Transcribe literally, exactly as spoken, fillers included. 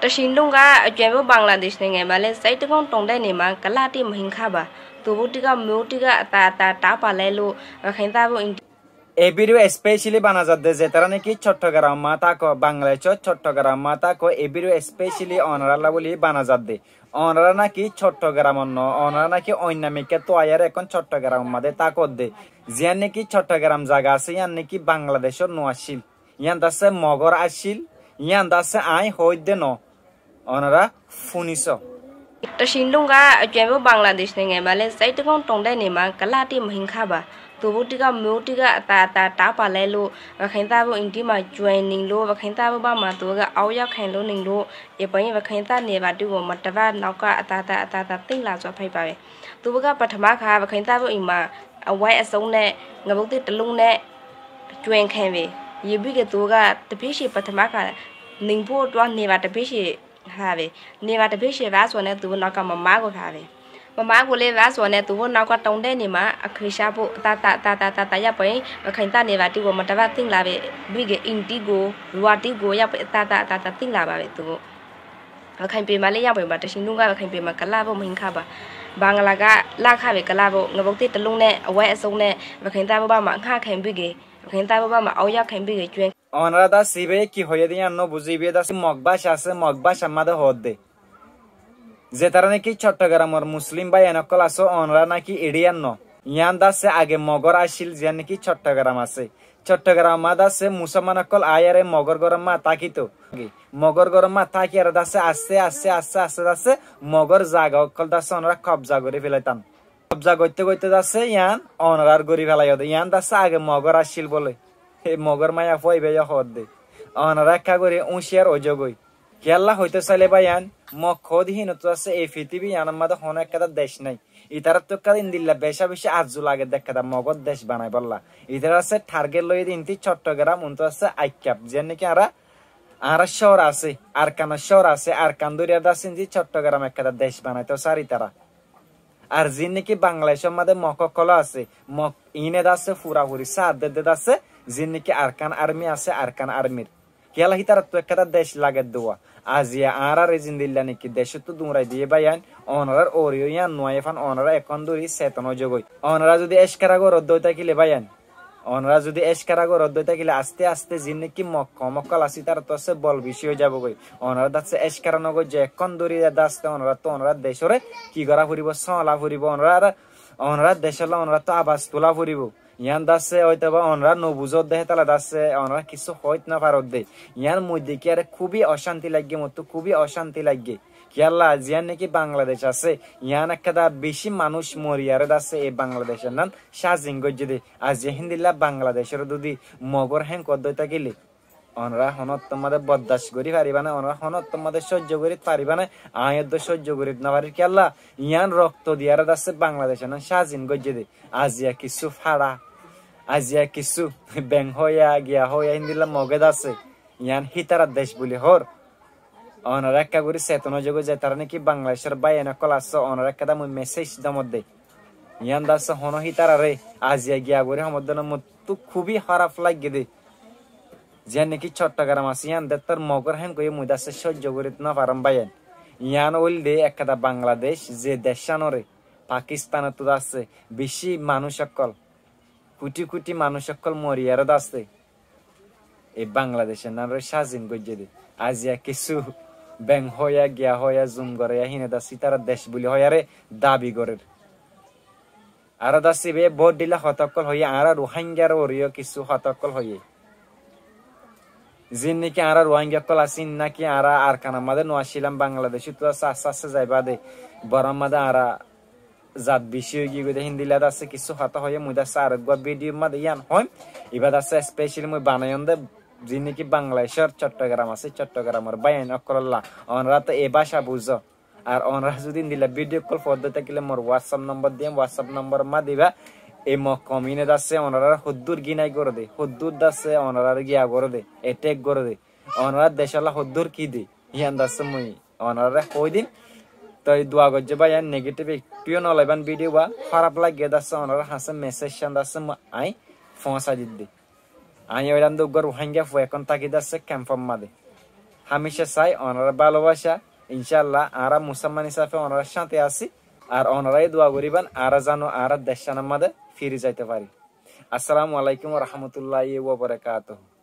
Tashindunga, acuembo Bangladesh nenge male, saitagong tongde nima, kalati mahingkaba. Tubu tiga, mu tiga, ta, ta, ta, palelu, wakhen tabu inti. E video especially bana zadde, zetará naki Chottogram ma tako, Bangladesh Chottogram ma tako, e video especially onaralla buli bana zadde. Onará naki Chottogram no, onará naki oinna mikka to ayar ekon Chottogram made takodde. Ziyan naki Chottogram zaga ase, iyan naki Bangladesh no asil. Iyan dase Mogor asil, iyan dase añí hoidde no. Onará funiso. Tashindunga, acuembo Bangladesh nenge male, saitagong tongde nima, kalati mahingkaba. Tubu tiga, mu tiga, ta, ta, ta, palelu, wakhen tabu inti ma cueninglu, wakhen tabu bama tuga, auya khenlu ninglu, epañi wakhen ta neba tigo, mataba nauka, ta, ta, ta, ta, tingla so phaipabe. Tubuga pathama kha, wakhen tabu ima, awai asong ne, ngabukti talung ne, cuenkhenbe. Yebige tuga, tapisi pathama kha, ningpu tua neba tapisi habe. Neba tapisi ba so ne tubu nauka mamago habe. Mamago le ba so ne tubu nauka tongde nima, akhisabu, ta, ta, ta, ta, ta, ta, yapai, wakhen ta neba tigo, mataba tinglabe, bige intigo, ruatigo, yapai, ta, ta, ta, ta, tinglababe tubu. Wakhain pema le yabo bata sindunga, wakhain pema kalabo mahingkaba. Bangla ga lakhabe kalabo, ngabokti talung ne, awai asok ne, wakhain tabo bama ngha khain bige, wakhain tabo bama auya khain bige, cueng. Onara da sibe ki hoye de yan no buzi, ibe da si Mog báca asé, Mog báca made hoódde. Zetará naki Chottogramor Muslim báiyain ókkol asó, onara naki Indian no. Yián da se age Mogor accíl, ziyán naki Chottogram asé. Chottogram ma dase Musolman ókkol aiyaré Mogor góror ma tákito. Mogor góror ma tákiyaré dase aste aste aste aste dase Mogor zaga ókkol dase onora kobza gorí félaitan. Kobza goitté goitté dase yián onorar gorí félaiyode. Yián dase age Mogor accíl bóle. He Mogor maiyafua ibáye hoódde. Onora ekká gorí úñciyar óizogói. Kiyólla hoitó sailé báiyain, Mog hoóde híinottú asé, ei fitibí yiánor mazé honó ekkán dec nái. Itaráttu ekkán endilla becá becí arzu lagedde ekkán Mogor dec banaibólla. Itará asé target loiyé de indi Chottogram, untú asé Aikkaf, ziyán naki añára, añára cóor asé, Arkanor cóor asé, Arkan dóri asé indi Chottogram ekkán dec banaitó sár itará. Ar ziín naki Bangladecór mazé Mog ókkol asé, Mog iín ede asé, furafuri sáat dedde asé, ziín naki Arkan Army asé, Arkan Armyr. Kiyólla hítarattú ekkán dec lagedde uá. Aziya añáraré zendilla naki decóttu duñrai diyé báiyain, onorár oriyó yián nuaiyé fán, onora ekkón dóri seton óizogói. Onora zudi éckara goródde ói tákile báiyain, onora zudi éckara goródde ói tákile aste aste ziín naki Mog koum ókkol asé, ítarattú asé bol bicí óizabogói. Onora dase éckara nogoijjó, ekkón dóri dase onoráttu onorár decóre ki gorá foribó, sóoñla foribó, onorár, onorár decólla onoráttu abas tulá foribó. Yián dase óitoba onorá nobuzódde hétala dase onorá kissú hoóit nofaródde. Yián mui dekíyaré kúbi ocánti laiggé, mottú kúbi ocánti laiggé. Kiyólla ziyán naki Bangladec asé, yián ekkán bicí manúic moriyaré dase ei Bangladecor nan cácin goijjé dé. Aziya híndilla Bangladecór dudi Mogor hénkuwar dói tákile, onorá honó ottór mazé boddac gorí faribá né, onorá honó ottór mazé cóijjo gorí faribá né, aññí edde cóijjo gorí nofarír. Kiyólla yián rokto diyaré dase Bangladecor nan cácin goijjé dé. Aziya kissú fára, aziya kissú beng hóiya, giya hóiya, híndilla Mogé dase. Yián hítarar dec buli hoór. Onorá ekká gorí seton óizogói, zetará naki Bangladecór báiyain ókkol asó, onorá ekká dá mui mesej domodde. Yián dase honó hítararé aziya giya gorí homodde no, mottú kúbi hóraf laiggé dé. Ziyán naki Chottogram asé, yián dettór Mogor hénkuwar mui dase cóijjo gorí nofarám báiyain. Yián óilde ekkán Bangladec, ze decánoré Pakistanottú dase bicí manúic ókkol, kuthi kuthi manúic ókkol moriyaré dase ei Bangladecor nanre cácin goijjé dé. Aziya kissú beng hóiya, giya hóiya, zum goréya, híine dase ítarar dec buli hoiyaré dabi gorér. Aró dase ibáye boóut dhíla hotá ókkol hoiyé, añára Ruáingar oriyó kissú hotá ókkol hoiyé. Ziín naki añára Ruáinga ókkol así, naki añára Arkanor mazé no accílam, Bangladecóttu asé, asté asté zai bade Bormar mazé añára zat bicí ói giyói dé, híndilla dase kissú hotá hoiyé, mui dase areggúa video mazé yián hoóim. Ibá dase special mui banaiyóm dé, ziín naki Bangladecór Chottogram asé, Chottogramor báiyain ókkolólla. Onorá to ei báca buzó. Ar onorá zudi endilla video ókkol foódde tákile mor WhatsApp nombor diyum, WhatsApp nombor mazé diba. Ei Mog koum iíne dase onoráre hoddúr gínai goré dé, hoddúr dase onoráre giya goré dé, attack goré dé. Onorár decólla hoddúr ki dé, yián dase mui onoráre hoói dim. Toi dua goijjó báiyain, negative ekkuwó no loibán video uá, hóraf laiggé dase onorár hañsé mesej cán dase mui aññí foóñsai didde. Aññí óilam dé uggúa Ruáinga fua, ekkón táki dase kemfor mazé. hámica sai onorár bálobaca. Incálla añára musólman hísafe onorár cáñte así. Ar onorá yó dua goríban, añára zano añára deccanor mazé firi zaito fari. Assalamu alaikum wa rahmatullahi wa barakatuhu.